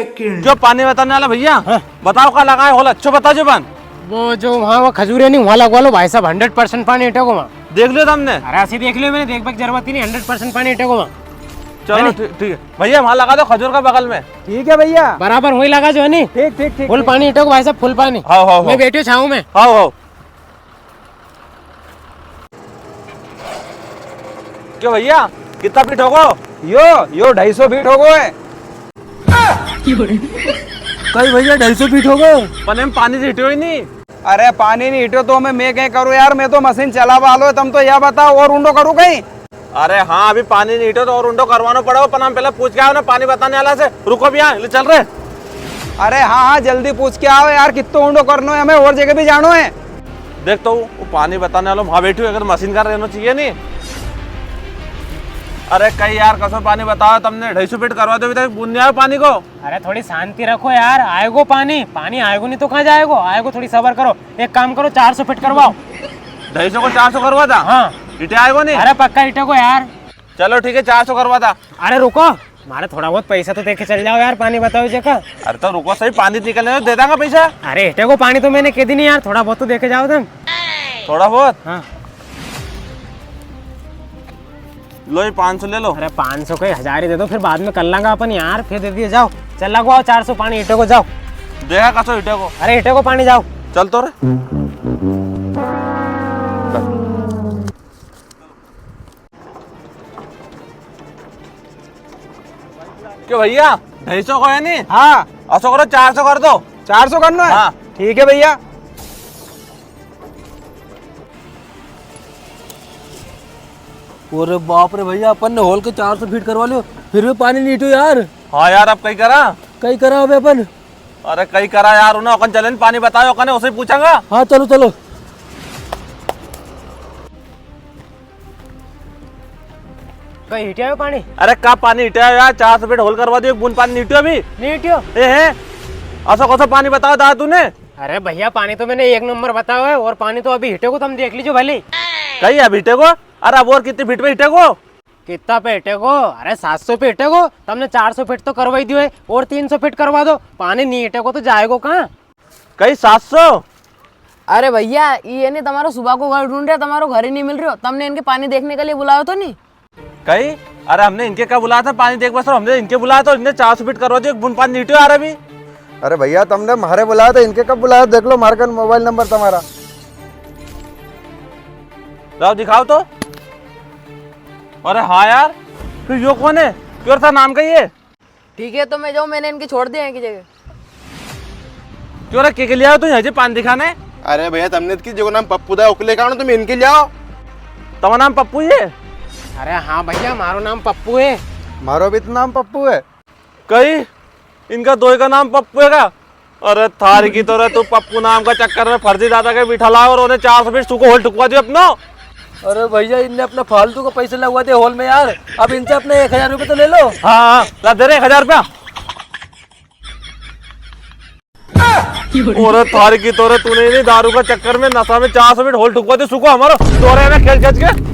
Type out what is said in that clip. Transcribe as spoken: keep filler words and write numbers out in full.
क्यों पानी बताने वाला भैया? हाँ। बताओ का लगाए होल, अच्छो बताओ जो बन। वो जो वहाँ वो खजूर है नी, वहाँ लगवा लो भाई साहब, हंड्रेड परसेंट पानी हिटेगो वहाँ। देख लियो तमने? अरे ऐसे देख लियो मैंने, देखबा की जरूरत ही नी, हंड्रेड परसेंट पानी हिटेगो वहाँ। चलो है नी? ठीक, ठीक है भैया, वहाँ लगा दो खजूर का बगल में। ठीक है भैया। बराबर वहीं लगा जो है नी। ठीक, ठीक, ठीक, फुल ठीक। पानी हिटेगो भाई साहब, फुल पानी। हाँ, हाँ, हाँ। मैं बैठो छाँव में। हाँ, हाँ। क्यों भैया, कितना फीट होगो? यो, यो ढाई सौ फीट होगो है। कई भैया, ढाई सौ फीट होगो? पण एम पानी तो हिट्यो ही नी। अरे पानी नी हिट्यो तो मैं, मैं कई करूँ यार, मैं तो मशीन चलावा वालो है, तम तो या बताओ और ऊंडो करूँ कई? अरे हाँ, अभी पानी नी हिट्यो तो और ऊंडो करवानो पड़ेगो, पण हम पहले पूछ के आओ ना पानी बताने वाला से। रुको भी यहाँ, ले चल रहे। अरे हाँ, हाँ, जल्दी पूछ के आओ यार, कित्तो ऊंडो करनो है हमें, और जगह भी जानो है। देख तो, वो पानी बताने वालो वहाँ बैठो, अगर मशीन का रहनो चाहिए नी। अरे कई यार, कसो पानी बताओ तमने, ढाई सौ फीट करवा दो, अभी तक बूंद नी आयो पानी को। अरे थोड़ी शांति रखो यार, आएगो पानी, पानी आएगो नी तो कहाँ जाएगो, आएगो, थोड़ी सबर करो। एक काम करो, चार सौ फीट करवाओ। ढाई सौ को चार सौ करवा दा? हाँ। हिटे आएगो नी? अरे पक्का हिटेगो यार। चलो ठीक है, चार सौ करवा दा। अरे रुको, मारे थोड़ा बहुत पैसा तो देके चल जाओ यार, पानी बताओ जेका। अरे तो रुको सही, पानी निकलने दो, दे दांगा पैसा। अरे हिटेगो पानी तो मैंने कह दी नी यार, थोड़ा बहुत तो देके जाओ तुम। थोड़ा बहुत? हाँ। लो ये पाँच सौ ले लो। अरे पाँच सौ का ही हजार ही दे दो, फिर बाद में कर लांगा अपन यार, फिर दे दिए जाओ। चल लगवाओ चार सौ पानी हिटेगो, जाओ। देखा कसो हिटेगो। अरे हिटेगो पानी, जाओ। चल तो रे। क्यों भैया, ढाई सौ को है नी? हाँ। असो करो, चार सौ कर दो। चार सौ करनो है? हाँ। ठीक है भैया। अरे बाप रे भैया, अपन ने होल के चार सौ फीट करवा लियो, फिर भी पानी नी हिट्यो यार। हाँ यार, अब कई करा? कई करा अबे अपन? अरे कई करा यार, उन्हें अपन चले न पानी बताओ, कने उसे पूछांगा। हाँ, चलो, चलो। कई हिट्या है पानी? अरे का पानी हिट्या है यार, चार सौ फीट होल करवा दियो, एक बूंद पानी नी हिट्यो अभी। नी हिट्यो? ए है, असो कसो पानी बताओ दादा तूने? अरे भैया, पानी तो मैंने एक नंबर बताओ है, और पानी तो अभी हिटेगो, तम देख लीजो भले। कई अभी हिटेगो? अरे अब और कितनी फीट पे हिटेगो? कितना पे हिटेगो? अरे सात सौ पे हिटेगो, तमने चार सौ फीट तो करवाई दियो है, और तीन सौ फीट करवा दो, पानी नी हिटेगो तो जाएगो कहाँ? कई सात सौ? अरे भैया, ये नी तमारो सुबह को घर ढूंढ रहे, तमारो घर ही नी मिल रहे, तमने इनके पानी देखने के लिए बुलायो तो नी? कई? अरे हमने इनके कब बुलाया था पानी देख बस, हमने इनके बुलाया था, इनने चार सौ फीट करवा दियो, एक बूंद पानी नी हिट्यो यार अभी। अरे भैया, तमने म्हारे बुलाया था, इनके कब बुलाया? देख लो म्हारे कन मोबाइल नंबर तमारा। लाओ दिखाओ तो। अरे हाँ यार, फिर यो कौन है? क्यों था नाम का ये? ठीक है, तो मैं जाऊँ, मैंने इनके छोड़ दिया है की जगह। क्यों रे, के के लियायो तू यहाँ जे पानी दिखाने? अरे भैया, तमने की जो नाम पप्पू दा, ओके लेके आओ ना, तुम इनके ले आओ। तमारो नाम पप्पू ही है? अरे हाँ भैया, मारो नाम पप्पू है। मारो भी तो नाम पप्पू है। कई? इनका दोई का नाम पप्पू है का? अरे थारी की तो रे, तू पप्पू नाम का चक्कर में फर्जी दादा के बिठा लायो और उन्हें चार सौ फीट सूखो होल ठुकवा दियो अपनो। अरे भैया, इनने अपना फालतू का पैसा लगवा दिया होल में यार, अब इनसे अपने एक हजार रुपये तो ले लो। हाँ, हाँ, ला दे रे एक हजार रुपया। ओरे थारी की तोरे, तूने इन्हीं दारू का चक्कर में नशा में चार सौ फीट होल ठुकवा दे सुको हमारो। तोरे ना खेल खेच के।